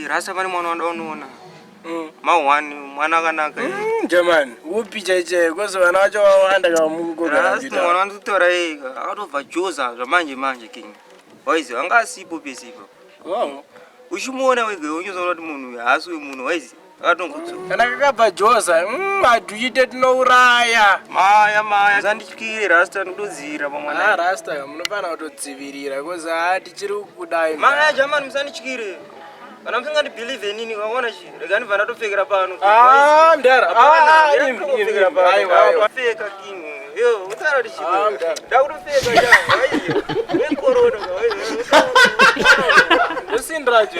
Rasta, pane mwana wanda unoona. Ma1 mwana akanaka. Jamani, upi chaichai? Kozi vana vacho vawanda. Rasta, Kavamukugara. mwana wandikutora ega akatobva Joza zvamanje manje, king. Waizi anga asipo pese ipapo. Uchimuona wega unyozoona kuti munhu uyu haasi wemunhu, waizi akatongodzoka. Kana kakabva Joza, haduite, tinouraya. Maya maya, zandityire Rasta, ndodzira Ah, pamwana. Rasta, munofanira kutodzivirira kozi ha tichiri kudai. Maya jamani, musandityire. Kana musingandibhilivhe inini, waona chi, rega ndibva ndatopfekera pano. Ah, mdara. Hapana, Ah, rega im, im, nditopfekera im. pano. Aiwa, aiwa. Pfeka, king. Yo, utara kuti Ah, chi. mdara. Ndakutopfeka ja. Waizi. Wekorona, waizi. Ndosindiracho.